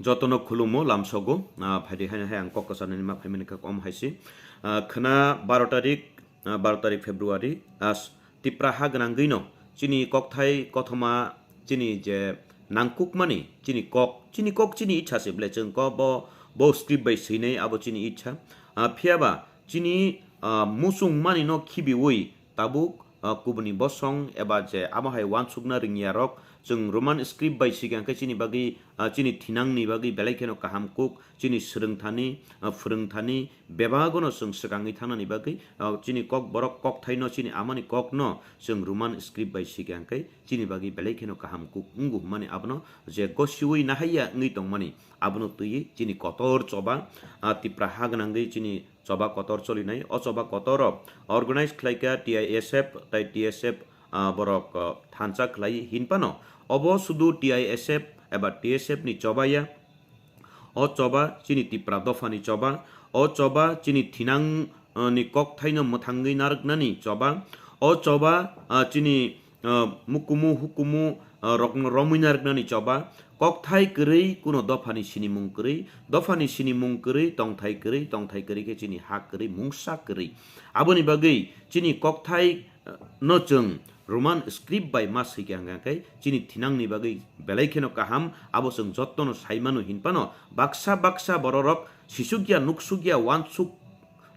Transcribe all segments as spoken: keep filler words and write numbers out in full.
Jotono khulumo lamsogo, ah, phaidi haino hai ang kok kwcharnani ma phaimani kha om haisi. Ah, khwna baro tarik, ah, baro tarik February, ah, Tipra ha gwnangwi no chini kokthai kothoma chini je nangkukmani chini kok, chini kok chini ichha se ble chwng ko bo, bo script bai swinai abo chini ichha. Ah, phiyaba chini, ah, muchungmani no khibiwi tabuk, ah, kubuni bosong eba je amo hai uansukna ringyarok, chwng Roman script bai sika hwnkhe chini bagwi, ah, chini thinangni bagwi belai kheno kaham kuk, chini swrwngthani, ah, phwrwngthani bebagono chwng swkangwi thangnani bagwi, ah, chini kokborok kokthaino, chini amani kokno chwng Roman script bai sika hwnkhe chini bagwi belai kheno kaham kuk wngo hwnmani abono je gosiwi nahaiya wngwi tongmani abono twiwi chini kotor choba, ah, Tipra ha gwnangwi chini choba kotor cholinai. O choba kotoro organize khlaikha T I S F tai T S F, ah, borok, ah, thansa khlai hinphano obo sudu T I S F eba T S F ni choba ya. O choba chini Tipra dophani choba. O choba chini thinang, ah, ni kokthaino mwthangwi narwknani choba. O choba, ah, chini ah, mukumu hukumu, ah, rokno romwi narwknani choba, kokthai kwrwi, kuno dophani sinimung kwrwi, dophani sinimung kwrwi, tongthai kwrwi, tongthai kwrwi khe chini ha kwrwi, mungsa kwrwi. Aboni bagwi chini kokthai, ah, no chwng Roman script bai ma swikha hwnkha khe chini thinangni bagwi belai kheno kaham, abo chwng jottono saimano hinphano baksa baksa bororok sisukya nuksukya uansuk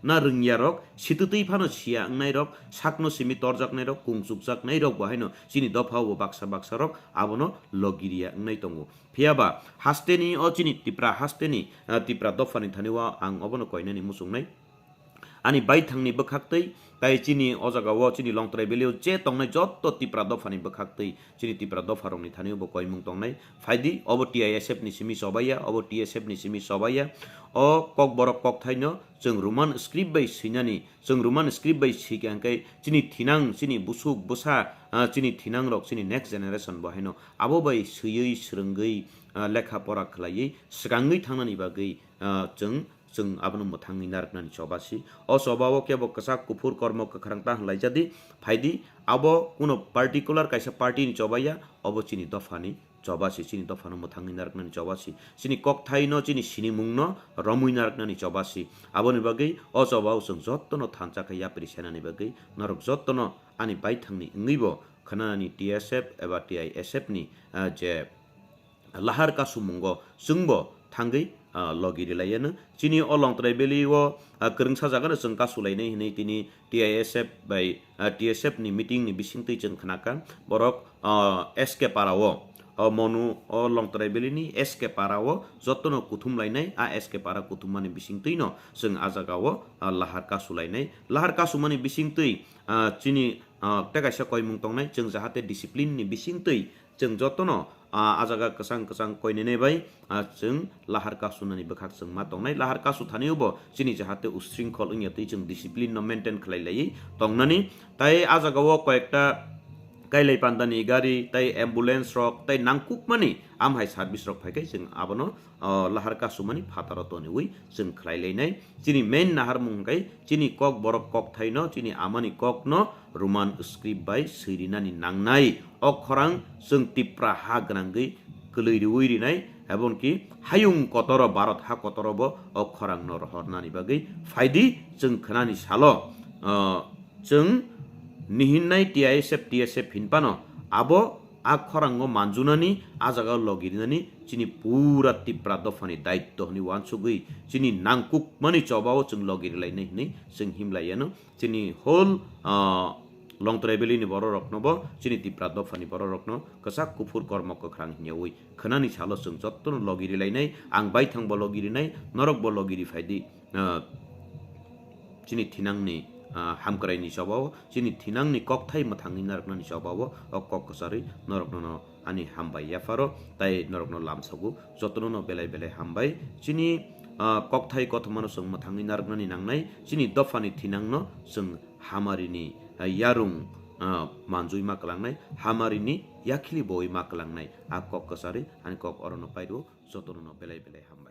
na rwngya rok, sitwtwi phano siya wngnai rok, sakno simi torjaknai rok, kung chukjaknai rok bo haino chini dopha o bo baksa baksa rok abono logiriya wngnai tongo. Phiyaba hasteni o chini Tipra hasteni, ah, Tipra dophani thani o ang obono koinani muchungnai. Ani baithangni bwkhaktwi tai chini o jaga o chini Longtrai Valley o je tongnai jotto Tipra dophani bwkhaktwi chini Tipra dopharokni thani bo koimung tongnai. Phaidi, obo T I S F ni simi chobaiya, obo T S F ni simi chobaiya. O kokborok kokthaino chwng Roman script bai swinani, chwng Roman script bai swikha hwnkhe chini thinang, chini busuk, bwsa, ah, chini thinangrok, chini next generation bo haino abo bai swiwi, swrwngwi, ah, lekha pora khlaiwi, swkangwi thangnani bagwi, ah, chwng chwng abono mwthangwi narwknani choba si. O choba o kebo kwchak kuphur kormo kwkhrang ta hwnlaijadi, phaidi abo kuno particular kaisa party ni choba ya, obo chini dopha ni choba si, chini dopha no mwthangwi narwknani choba si. Chini kokthai no, chini sinimung no romwi narwknani choba si. Aboni bagwi o choba o chwng jotto no thansa khe yapri senani bagwi norok jotto no ani baithang ni wngwi bo khwnanani T S F eba T I S F ni, ah, je lahar kasumungo chwngbo thangwi, ah, logi rilaiya no. Chini o Longtrai Valley o, ah, kwrwngsa jaga no chwng kasu lainai hinwi tini T I S F bai, ah, T S F ni meeting ni bisingtwi chwng khnakha. Borok, ah, S K para o, o Monu o Longtrai Valley ni S K para o jotono kuthum lainai, a S K para kuthum mani bisingtwi no chwng a jaga o, ah, lahar kasu lainai. Lahar kasumani bisingtwi, ah, chini, ah, tei kaisa koimung tongnai, chwng jahate discipline ni bisingtwi chwng jotono, ah, a jaga kwchang kwchang koinene bai, ah, chwng lahar kasunani bwkhak chwng ma tongnai. Lahar kasu thani bo chini jahate usringkhol wngya twi chwng discipline no maintain khlai laiwi tongnani. Tai a jaga o koyekta kailai pandani gari, tai ambulance rok, tai nangkukmani amhai service rok phaikai chwng abono, ah, lahar kasumani phataro toniwi chwng khlai lainai. Chini main naharmung hwnkhe chini kok borok kokthaino, chini amani kokno Roman script bai swirinani nangnai. O khorang chwng Tipra ha gwnangwi kwlwi riwi rinai, ebonki hayung kotoro, Bharat ha kotoro bo o khorangno rohornani bagwi phaidi chwng khwnani salo, ah, chwng nihinnai T I S F, T S F hinphano abo a khorango manjunani, a jaga logirinani chini pura Tipra dophani daitto hwnwi uansugwi chini nangkukmani chobao chwng logirilainai hwnwi chwng himlaiano. Chini whole, ah, Longtrai Valley ni borok rokno bo, chini Tipra dophani borok rokno kwchak kuphur kormo kwkhrang hwnyawi khwnani salo chwng jottono logirilainai, ang baithang bo logirinai, norok bo logiri phaidi. Ah, chini thinangni, ah, hamkraini chobao, chini thinangni kokthai mwthangwi narwknani chobao, o kok kwcharwi norokno no ani hambai yapharo, tai norokno lamsogo, jotono no belai belai hambai. Chini, ah, kokthai kothomano chwng mwthangwi narwknani nangnai, chini dophani thinangno chwng hamarini, ah, yarung, ah, manjui ma kwlangnai, hamarini yakhili boi ma kwlangnai, a kok kwcharwi ani kok orono pairo, jotono no belai belai hambai.